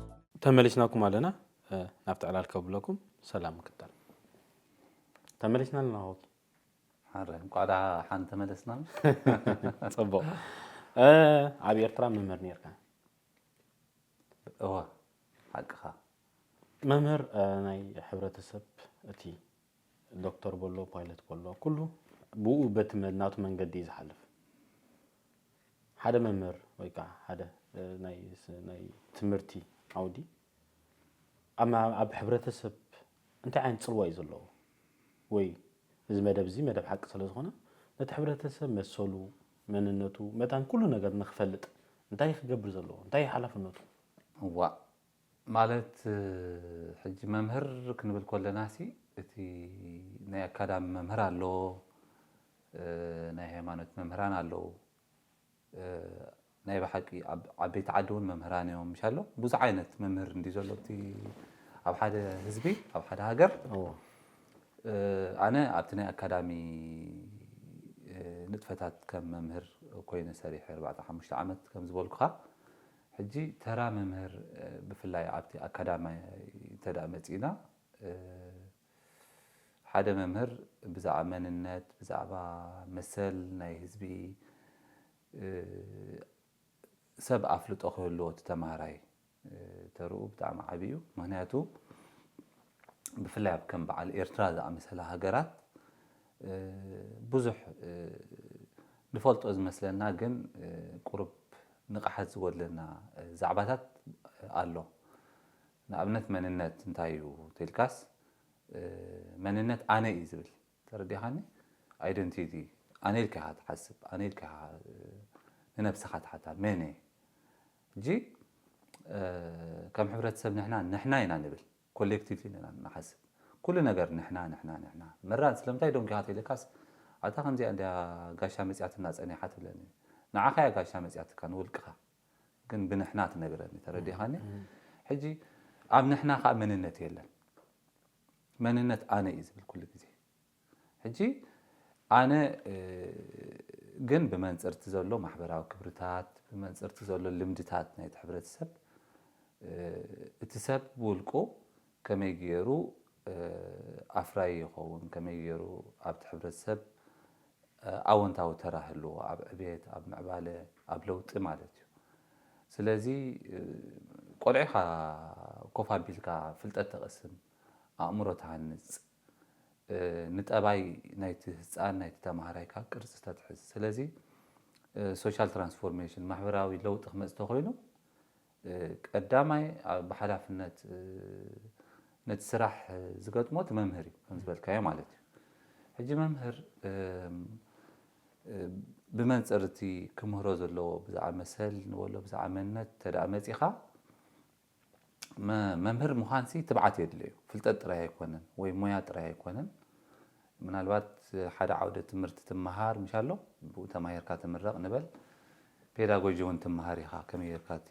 ተመሊስናኩም ኣለና። ናብቲ ዕላል ከብለኩም ሰላም ምክታል ተመሊስና ኣለና። ሆኪ ሓረ እንኳዕ ደሓን ተመለስና። ፅቡቅ። ኣብ ኤርትራ መምህር ነርካ። እወ ሓቅኻ። መምህር ናይ ሕብረተሰብ እቲ ዶክተር በሎ ፓይለት በሎ ኩሉ ብኡ በቲ ናቱ መንገዲ እዩ ዝሓልፍ። ሓደ መምህር ወይ ከዓ ሓደ ናይ ትምህርቲ ዓውዲ ኣብ ሕብረተሰብ እንታይ ዓይነት ፅልዋ እዩ ዘለዎ? ወይ እዚ መደብ እዚ መደብ ሓቂ ስለዝኾነ ነቲ ሕብረተሰብ መሰሉ፣ መንነቱ፣ መታን ኩሉ ነገር ንክፈልጥ እንታይ ክገብር ዘለዎ? እንታይ ሓላፍነቱ? እዋ ማለት ሕጂ መምህር ክንብል ከለና ሲ እቲ ናይ ኣካዳሚ መምህር ኣሎ፣ ናይ ሃይማኖት መምህራን ኣለዉ፣ ናይ ብሓቂ ዓበይቲ ዓዲ እውን መምህራን እዮም። ምሻሎ ብዙ ዓይነት መምህር እንዲ ዘሎ እቲ ኣብ ሓደ ህዝቢ ኣብ ሓደ ሃገር። ኣነ ኣብቲ ናይ ኣካዳሚ ንጥፈታት ከም መምህር ኮይነ ሰሪሐ ኣርባዕተ ሓሙሽተ ዓመት ከም ዝበልኩኻ። ሕጂ ተራ መምህር ብፍላይ ኣብቲ ኣካዳሚ እንተ መፂእና ሓደ መምህር ብዛዕባ መንነት ብዛዕባ መሰል ናይ ህዝቢ ሰብ ኣፍልጦ ክህልዎ እቲ ተማሃራይ ተርኡ ብጣዕሚ ዓብዩ። ምክንያቱ ብፍላይ ኣብ ከም በዓል ኤርትራ ዝኣመሰለ ሃገራት ብዙሕ ንፈልጦ ዝመስለና ግን ቁሩብ ንቕሓት ዝጎድለና ዛዕባታት ኣሎ። ንኣብነት መንነት እንታይ እዩ ተልካስ መንነት ኣነ እዩ ዝብል። ተረዲኻኒ? ኣይደንቲቲ ኣነ ኢልካ ኢኻ ትሓስብ፣ ኣነ ኢልካ ኢኻ ንነብስኻ ትሓታ መን እየ? ሕጂ ከም ሕብረተሰብ ንሕና ንሕና ኢና ንብል፣ ኮሌክቲቭ ኢና ንሓስብ። ኩሉ ነገር ንሕና ንሕና ንሕና መራን ስለምንታይ ደንጊኻ ተልካስ ኣታ ከምዚኣ እንዲያ ጋሻ መፅያትና ፀኒሓ ትብለኒ። ንዓኻ እያ ጋሻ መፅያትካ ንውልቅኻ ግን ብንሕና ትነግረኒ። ተረዲኻኒ? ሕጂ ኣብ ንሕና ከዓ መንነት የለን። መንነት ኣነ እዩ ዝብል ኩሉ ግዜ። ሕጂ ኣነ ግን ብመንፅርቲ ዘሎ ማሕበራዊ ክብርታት ብመንፅርቲ ዘሎ ልምድታት ናይቲ ሕብረተሰብ እቲ ሰብ ብውልቁ ከመይ ገይሩ ኣፍራይ ይኸውን፣ ከመይ ገይሩ ኣብቲ ሕብረተሰብ ኣወንታዊ ተራ ህልዎ ኣብ ዕቤት ኣብ ምዕባለ ኣብ ለውጢ ማለት እዩ። ስለዚ ቆልዑ ኢኻ ኮፍ ኣቢልካ ፍልጠት ተቐስም፣ ኣእምሮ ትሃንፅ፣ ንጠባይ ናይቲ ህፃን ናይቲ ተማሃራይካ ቅርፂ ተትሕዝ። ስለዚ ሶሻል ትራንስፎርሜሽን ማሕበራዊ ለውጢ ክመፅ ተኮይኑ ቀዳማይ ብሓላፍነት ነቲ ስራሕ ዝገጥሞ እቲ መምህር እዩ ከም ዝበልካዮ ማለት እዩ። ሕጂ መምህር ብመንፅር እቲ ክምህሮ ዘለዎ ብዛዕባ መሰል ንበሎ ብዛዕባ መንነት ተደኣ መፂኻ መምህር ምዃንሲ ትብዓት የድልዮ። ፍልጠት ጥራይ ኣይኮነን ወይ ሞያ ጥራይ ኣይኮነን። ምናልባት ሓደ ዓውደ ትምህርቲ ትመሃር ምሻሎ ብኡ ተማሂርካ ትምረቕ ንበል። ፔዳጎጂ እውን ትመሃር ኢኻ ከመይ ጌርካ እቲ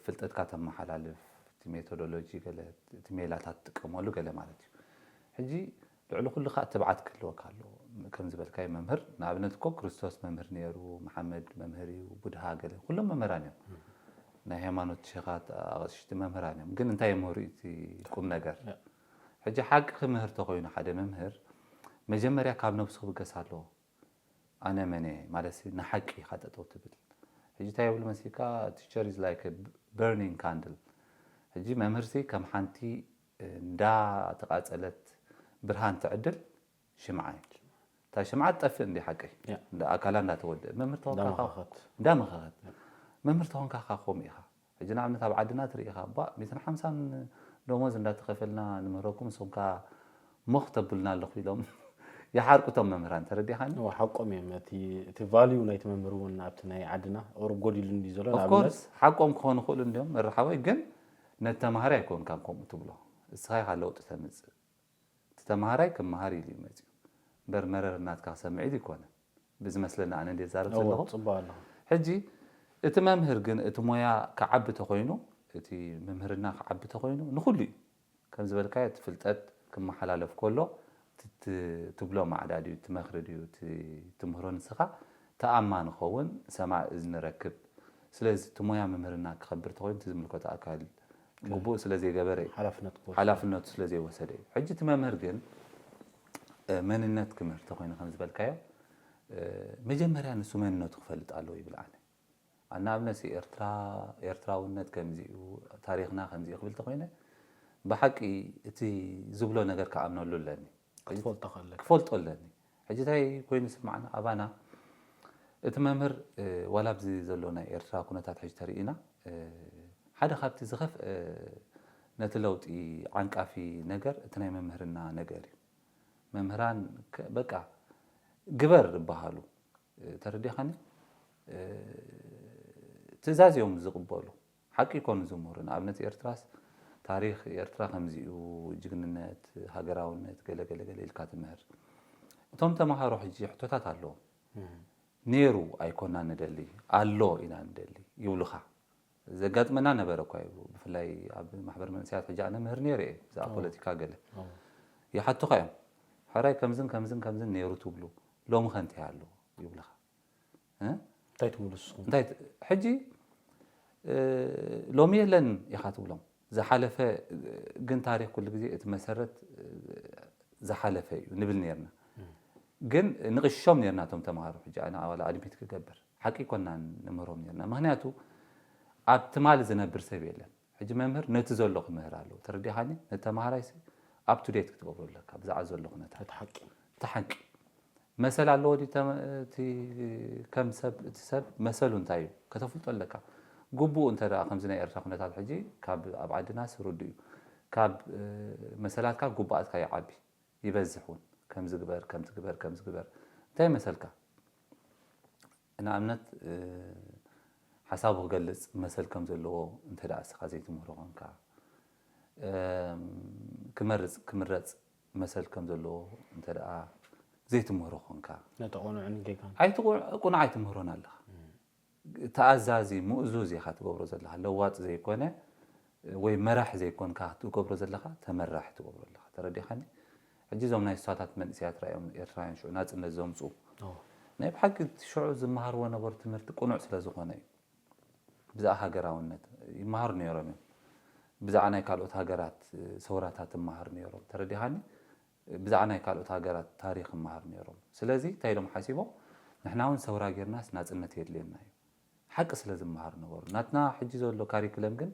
ፍልጠትካ ተመሓላልፍ፣ እቲ ሜቶዶሎጂ ገለ እቲ ሜላታት ትጥቀመሉ ገለ ማለት እዩ። ሕጂ ልዕሊ ኩሉ ከዓ ትብዓት ክህልወካ ኣለዎ። ከም ዝበልካዮ መምህር ንኣብነት እኮ ክርስቶስ መምህር ነይሩ፣ መሓመድ መምህር እዩ፣ ቡድሃ ገለ ኩሎም መምህራን እዮም። ናይ ሃይማኖት ሸኻት ኣቕሽቲ መምህራን እዮም። ግን እንታይ የምህሩ እቲ ቁም ነገር? ሕጂ ሓቂ ክምህር ተኮይኑ ሓደ መምህር መጀመርያ ካብ ነብሱ ክብገስ ኣለዎ። ኣነ መን እየ ማለት ንሓቂ ኢኻ ጠጠው ትብል። ሕጂ እንታይ የብሉ መሲልካ teacher is like burning candle። ሕጂ መምህርሲ ከም ሓንቲ እንዳ ተቃጸለት ብርሃን ትዕድል ሽምዓ እዩ። እታ ሽምዓ ትጠፍእ እንዲ ሓቀይ ኣካላ እንዳተወደእ መምህር ተኾንካ እንዳመኸኸት መምህር ተኾንካ ከምኡ ኢኻ። ሕጂ ንኣብነት ኣብ ዓድና ትርኢ ኢኻ እባ ሚእትን ሓምሳን ደሞዝ እንዳተኸፈልና ንምህረኩም ንስኹም ከኣ ሞኽ ተብሉና ኣለኹ ኢሎም ይሓርቁ እቶም መምህራን። ተረዲኻኒ? እወ ሓቆም እዮም። እቲ እቲ value ናይቲ መምህር እውን ኣብቲ ናይ ዓድና ቁሩብ ጎዲሉ እንድዩ ዘሎ። Of ንኣብነት course ሓቆም ክኾኑ ይኽእሉ እንድዮም መርሓወይ፣ ግን ነቲ ተማሃራይ ኣይኮንካን ከምኡ ትብሎ። እስኻ ኢኻ ለውጢ ተምጽእ። እቲ ተማሃራይ ክመሃር ኢሉ እዩ መጺኡ እምበር መረር ናትካ ክሰምዕ ኢሉ ኣይኮነን። ብዝመስለኒ ኣነ እንድየ ዝዛረብ ዘለኹ። ሕጂ እቲ መምህር ግን እቲ ሞያ ክዓቢ ተኾይኑ፣ እቲ ምምህርና ክዓቢ ተኾይኑ ንኹሉ እዩ። ከም ዝበልካዮ እቲ ፍልጠት ክመሓላለፍ ከሎ ትብሎ ማዕዳ ድዩ ትመኽሪ ድዩ ትምህሮ ንስኻ ተኣማ ንኸውን ሰማዕ እዝኒ ረክብ ስለዚ እቲ ሞያ መምህርና ክኸብር ተኾይኑ እቲ ዝምልከቶ ኣካል ግቡእ ስለ ዘይገበረ እዩ። ሓላፍነት ክወስድ ሓላፍነቱ ስለ ዘይወሰደ እዩ። ሕጂ እቲ መምህር ግን መንነት ክምህር ተኾይኑ ከም ዝበልካዮ መጀመርያ ንሱ መንነቱ ክፈልጥ ኣለዎ ይብል ኣነ። ንኣብነት ኤርትራ ኤርትራውነት ከምዚኡ ታሪኽና ከምዚኡ ክብል ተኾይነ ብሓቂ እቲ ዝብሎ ነገር ክኣምነሉ ኣለኒ። ክትፈልጦ ከለካ ክፈልጦ ኣለኒ። ሕጂ እንታይ ኮይኑ ስማዕና ኣባና እቲ መምህር ዋላ ኣብዚ ዘሎ ናይ ኤርትራ ኩነታት ሕጂ ተርእና ሓደ ካብቲ ዝኸፍአ ነቲ ለውጢ ዓንቃፊ ነገር እቲ ናይ መምህርና ነገር እዩ። መምህራን በቃ ግበር ይበሃሉ ተረዲኻኒ ትእዛዝ እዮም ዝቕበሉ ሓቂ ይኮኑ ዝምህሩ ንኣብነት ኤርትራስ ታሪኽ ኤርትራ ከምዚኡ ጅግንነት ሃገራውነት ገለገለገለ ኢልካ ትምህር እቶም ተምሃሮ ሕጂ ሕቶታት ኣለዎም ነይሩ ኣይኮና ንደሊ ኣሎ ኢና ንደሊ ይብሉኻ ዘጋጥመና ነበረ እኳ ይብሉ ብፍላይ ኣብ ማሕበር መንእሰያት ሕጂ ኣነ ምህር ነይረ እየ ብዛዕባ ፖለቲካ ገለ ይሓቱኻ እዮም ሕራይ ከምዝን ከምዝን ከምዝን ነይሩ ትብሉ ሎሚ ከ እንታይ ኣሎ ይብሉኻ እንታይ ትብሉ ንስኹም እንታይ ሕጂ ሎሚ የለን ኢኻ ትብሎም ዝሓለፈ ግን ታሪክ ኩሉ ግዜ እቲ መሰረት ዝሓለፈ እዩ ንብል ነርና ግን ንቕሾም ነርና እቶም ተምሃሮ ሕጂ ኣነ ኣባላ ኣድሚት ክገብር ሓቂ ኮና ንምህሮም ነርና ምክንያቱ ኣብ ትማሊ ዝነብር ሰብ የለን ሕጂ መምህር ነቲ ዘሎ ክምህር ኣለዎ ተረዲኻኒ ነተምሃራይ up to date ክትገብሮ ኣለካ ብዛዕባ ዘሎ ኩነታት እቲ ሓቂ እቲ ሓቂ መሰል ኣለዎ ድዩ እቲ ከም ሰብ እቲ ሰብ መሰሉ እንታይ እዩ ከተፍልጦ ኣለካ ግቡኡ እንተ ደኣ ከምዚ ናይ ኤርትራ ኩነታት ሕጂ ካብ ኣብ ዓድና ስርዱ እዩ ካብ መሰላትካ ጉባኣትካ ይዓቢ ይበዝሕ እውን ከምዚ ግበር ከምዚ ግበር ከምዚ ግበር እንታይ መሰልካ ንኣብነት ሓሳቡ ክገልጽ መሰል ከም ዘለዎ እንተ ደኣ እስኻ ዘይትምህሮ ኮንካ ክመርጽ ክምረጽ መሰል ከም ዘለዎ እንተ ደኣ ዘይትምህሮ ኮንካ ነቲ ቆኑዕን ጌጋን ኣይትቁ- ቁኑዕ ኣይትምህሮን ኣለኻ ተኣዛዚ ምእዙዝ ኢኻ ትገብሮ ዘለኻ ለዋጥ ዘይኮነ ወይ መራሕ ዘይኮንካ ትገብሮ ዘለኻ ተመራሕ ትገብሮ ኣለኻ ተረዲኻኒ ሕጂ እዞም ናይ ስሳታት መንእሰያት ራእዮም ኤርትራውያን ሽዑ ናፅነት ዘምፅኡ ናይ ብሓቂ ሽዑ ዝመሃርዎ ነበሩ ትምህርቲ ቅኑዕ ስለ ዝኾነ እዩ ብዛዕ ሃገራውነት ይመሃሩ ነይሮም እዮም ብዛዕ ናይ ካልኦት ሃገራት ሰውራታት ይመሃሩ ነይሮም ተረዲኻኒ ብዛዕ ናይ ካልኦት ሃገራት ታሪክ ይመሃሩ ነይሮም ስለዚ እንታይ ኢሎም ሓሲቦም ንሕና እውን ሰውራ ጌርናስ ናፅነት የድልየና እዩ ሓቂ ስለ ዝመሃሩ ነበሩ ናትና ሕጂ ዘሎ ካሪክለም ግን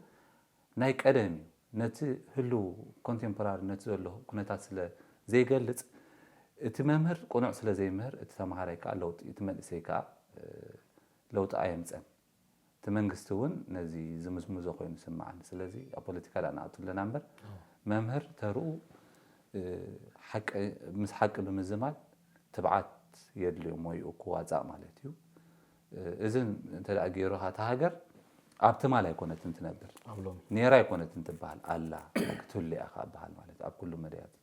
ናይ ቀደም እዩ ነቲ ህሉ ኮንቴምፖራሪ ነቲ ዘሎ ኩነታት ስለ ዘይገልፅ እቲ መምህር ቅኑዕ ስለ ዘይምህር እቲ ተምሃራይ ከዓ ለውጢ እቲ መንእሰይ ከዓ ለውጢ ኣየምፀን እቲ መንግስቲ እውን ነዚ ዝምዝምዞ ኮይኑ ስምዓኒ ስለዚ ኣብ ፖለቲካ ዳ ንኣቱ ኣለና እምበር መምህር ተርኡ ምስ ሓቂ ብምዝማድ ትብዓት የድልዮ ሞይኡ ክዋፃእ ማለት እዩ እዚ እንተ ገይሩ እታ ሃገር ኣብ ትማል ኣይኮነትን ትነብር ኣብ ሎሚ ኔራ ኣይኮነትን ትበሃል ኣላ ክትህሉ እያ ከዓ በሃል ማለት ኣብ ኩሉ መድያት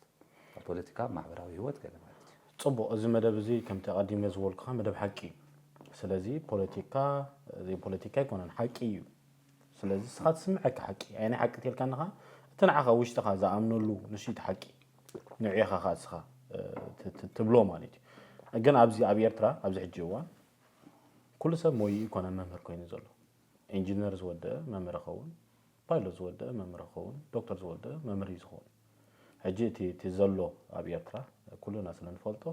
ኣብ ፖለቲካ ማሕበራዊ ህይወት ገለ ማለት እዩ ፅቡቅ እዚ መደብ እዚ ከምቲ ኣቀዲመ ዝበልኩካ መደብ ሓቂ እዩ ስለዚ ፖለቲካ ዘይፖለቲካ ኣይኮነን ሓቂ እዩ ስለዚ ስኻ ትስምዐካ ሓቂ ኣይ ናይ ሓቂ ተልካ ንኻ እቲ ንዓኻ ውሽጥኻ ዝኣምነሉ ንሱ እቲ ሓቂ ንዕኻ ከዓ ስኻ ትብሎ ማለት እዩ ግን ኣብዚ ኣብ ኤርትራ ኣብዚ ሕጂ እዋን ኩሉ ሰብ ሞይኡ ይኮነ መምህር ኮይኑ ዘሎ ኢንጂነር ዝወደአ መምህር ይኸውን ፓይሎት ዝወደአ መምህር ይኸውን ዶክተር ዝወደአ መምህር እዩ ዝኸውን ሕጂ እቲ እቲ ዘሎ ኣብ ኤርትራ ኩልና ስለ ንፈልጦ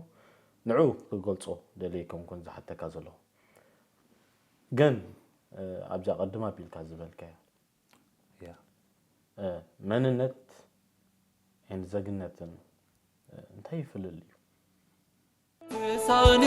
ንዑ ክገልጾ ደልየ ከምኩን ዝሓተካ ዘለኹ ግን ኣብዛ ቀድም ኣቢልካ ዝበልካዮ ያ መንነት ን ዘግነትን እንታይ ይፍልል እዩ ቅሳኒ